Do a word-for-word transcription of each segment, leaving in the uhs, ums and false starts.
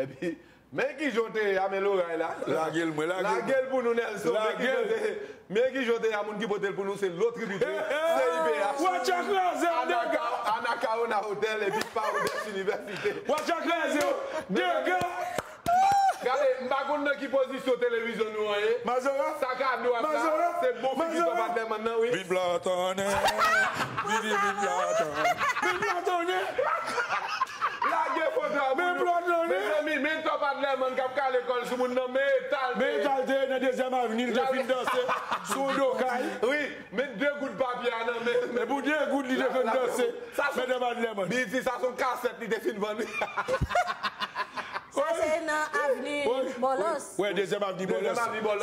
Epi, men ki jan w te ye a, men loray la. Lage l, mwen, lage l. Lage l pou nou, Nelson. Men ki jan w te ye, men ki jan w te ye a, moun ki pote l pou nou, se Lotribite, C I P H. Watch a kraze, Anaka, Anakaona Hotel, epi Parodès Université. Watch a kraze, dega. Gade, m pa konn nan ki pozisyon televizyon nou an ye. Mazora? Sakado ap la, se bon figi Top Adlèmann nan, wi. Vin platonnen. Vini, vin platonnen. Vin platonnen. Lage fòt la pou nou. Mezanmi, men Top Adlèmann k ap kale kò l sou moun nan, men eta l te ye. Men eta l te ye nan Dezyèm Avni, li te fin danse sou yon do kay. Wi, men de goud papye a nan men. E pou de goud li te fin danse. Men Top Adlèmann. Li di sa se yon kasèt li te fin vann. Sa se nan Avni Bòlòs. Wi, Dezyèm Avni Bòlòs.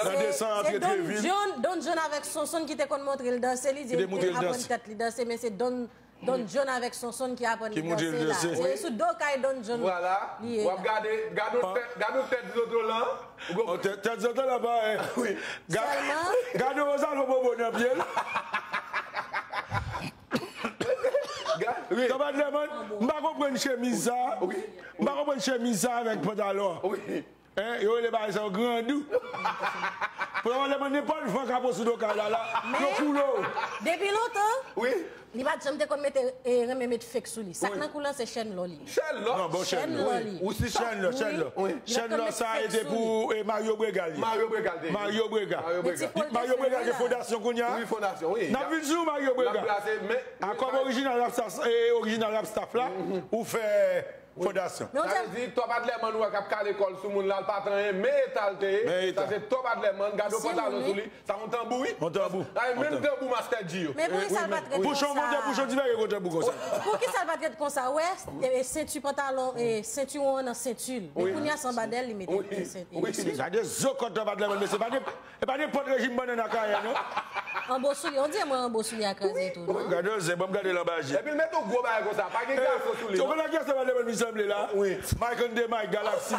Nan desann antre Trevil. Se Don John, Don John avèk Sonson ki te konn montre l danse. Li di li te aprann tèt li danse, men se Don Don John avèk Sonson ki aprann li danse la. Se sou do kay Don John li ye la. W ap gade, gade yon tèt, gade yon tèt Zotolan. Tèt Zotolan pa, wi. Gade yon Rosalvo Bobo nan pye l. Top Adlèmann, m pa konprann chemiz sa. M pa konprann chemiz sa avèk pantalon an. Hein, yo rele bagay sa yo grandou. Pou yo rele mwen nenpòt van k ap sou do kay la, la, yo koule w. Depi lontan, wi, li pa t janm te konn mete, eh, renmen met fake sou li. Sa k nan kou l lan se chèn lò li ye. Chèn lò? Non, bon, chèn lò. Chèn lò li. Ou si sa? Chèn lò, chèn lò. Wi. Chèn lò sa e te pou, eh, Mario Brega li. Mario Brega te. Mario Brega. Mario Brega. Mario Brega gen fondasyon kounye a? Wi, fondasyon, wi. N ap vin sou Mario Brega. N ap plase, men, a kòm orijinal rap staff, eh, orijinal rap staff la, ou fè Fondasyon. Sa vle di, Top Adlèmann ou wè k ap kale kò l sou moun la, l pa t anyen, men eta l te ye. Sa se Top Adlèmann, gade yon pantalon sou li. Sa yon tanbou, wi. Yon tanbou. Ay, menm tanbou Master G yo. Men poukisa l pa t ret konsa? Bouchon, monte bouchon, ti bagay gwo tanbou konsa. Poukisa l pa t ret konsa? Wè, e, senti pantalon, e, sentiwon an nan senti l. Men kounye a se anba dèyè l li mete senti. Gade zo kò Top Adlèmann, mesye, pa de E pa nenpòt rejim bannann Akayè, non. Anbo soulye, on dirait mwen anbo soulye a kraze tou, non? Gade yon zen, ban m gade l anba je. Epi l mete yon gwo bagay konsa, pa gen gason sou li, non. Ou konnen kiyès Top Adlèmann vin sanble la? Wi. Mike and the Mike, Galaxy.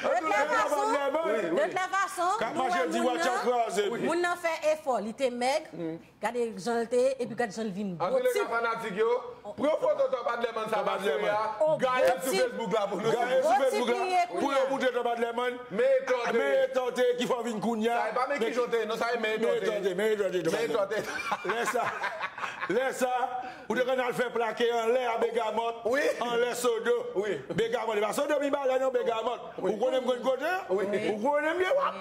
De toute façon, de toute façon, nou wè moun nan, moun nan fè efò, li te mèg. Gade jan l te ye, epi gade jan l vin gwo tip. Antouleka, fanatik yo, pran foto Top Adlèmann sa n ap sere a, gaye l sou Facebook la pou nou. Gaye l sou Facebook la pou yo moutre Top Adlèmann. Men eta w te ye. Men eta w te ye ki fè w vin kounye a. Sa e pa men ki jan w te ye, non, sa e men eta w te ye. Men eta w te ye, men eta w te ye. Men eta w te ye. Lè sa, lè sa, ou te konn al fè plake anlè a Begamòt, anlè Sodo. Begamòt, e pa Sodo Mibalè non, Begamòt. Ou konnen m konn kote? Ou konnen m byen w ap.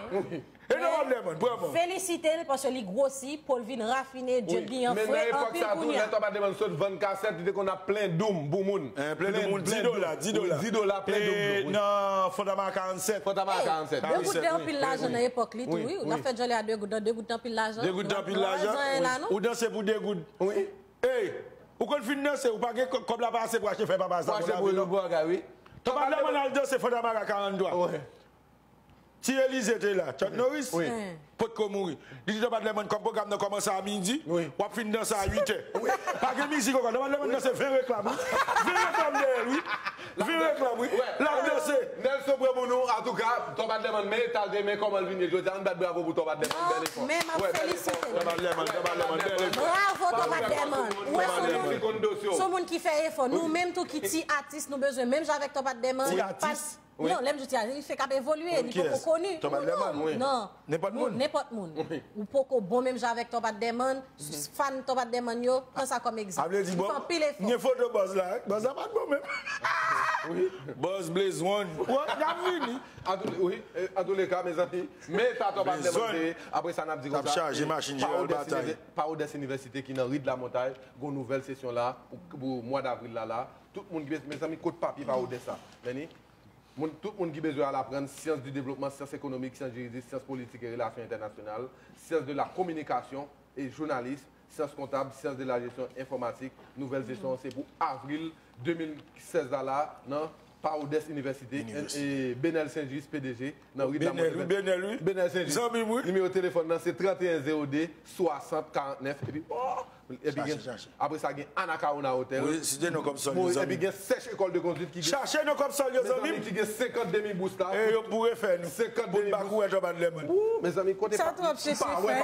E Top Adlèmann, pran bon. Felisite l paske li gwosi, po l vin rafine, je l byen fre anpil kounye a. Lè Top Adlèmann sot vann kasèt, li te konn ap plen doum pou moun. Plen doum pou moun, dis dola, dis dola. Dis dola, plen doum pou moun. Nan Fontamara karannsèt. Fontamara karannsèt. De goud te anpil lajan nan epòk li tou, wi. Ou t ap fè djòlè a de goud, de goud te anpil lajan. De goud te anpil lajan. Ou danse pou de goud. Wi. Ey, ou konn fin danse, ou pa gen kòb la pa ase pou achte fè papa sa pou lavi non. Pou achte pou bagay, wi. Top Adlèmann al danse Fontamara karanntwa. Ti Elize te la, Chuck Norris potko mouri. Li di Top Adlèmann, kòm pwogram nan kòmanse a midi, w ap fin danse a uit è. Pa gen mizik ankò, Top Adlèmann danse ven reklam, wi. Ven reklam dèyè l, wi. Ven reklam, wi. L ap danse. Nelson pran pou nou, antouka, Top Adlèmann, men eta l te ye, men kòman l vin ye jodi a, ann bat bravo pou Top Adlèmann, bèl efò. Men m ap felisite l. Top Adlèmann, Top Adlèmann, bèl efò. Bravo, Top Adlèmann. Ou wè, se yon moun, se yon moun ki fè efò. Nou menm tou ki ti atis, nou bezwen menm jan avèk Top Adlèmann. Ti atis? Non, lè m di ti atis, li fèk ap evolye, li poko koni. Top Adlèmann, wi. Non. Nenpòt moun. Nenpòt moun. Ou poko bon menm jan avèk Top Adlèmann, fan Top Adlèmann yo, pran sa kòm egzanp. Li fè anpil efò. Gen foto bòz la, bòz la pa t bon menm. Bòz Blaze One. Wi, y ap vini. Antouleka, mezanmi, men eta Top Adlèmann te ye. Apre sa, n ap di konsa, Parodès Inivèsite ki nan Ri de la Montagne, gon nouvèl sesyon la, pou, pou mwa davril la, la. Tout moun ki, mezanmi, kot papye Parodès la? Tout moun ki bezwen al aprann syans di devlopman, syans ekonomik, syans jiridik, syans politik e relasyon entènasyonal, syans de la kominikasyon e jounalis, syans kontab, syans de la jesyon enfòmatik, nouvèl sesyon an se pou avril de mil sèz la, la, nan Parodès Inivèsite, Benel Saint-Just, P D G, nan ri Benel, wi, Benel, wi. Benel Saint-Just. Zanmi m, wi. Nimewo telefòn nan se trannteyen zewo de swasant karantnèf, epi, oh, Epi gen, apre sa, gen Anacaona Hotel. Wi, site non kòb sòl yo, zanmi. Epi gen Sèch École de Conduite ki gen, chache non kòb sòl yo, zanmi m, ki gen senkant demi bous la. E yo boure fè nou. Senkant demi bous. Pou n pa kouri Top Adlèmann. Ou, mezanmi, kote pa, m pa wè pa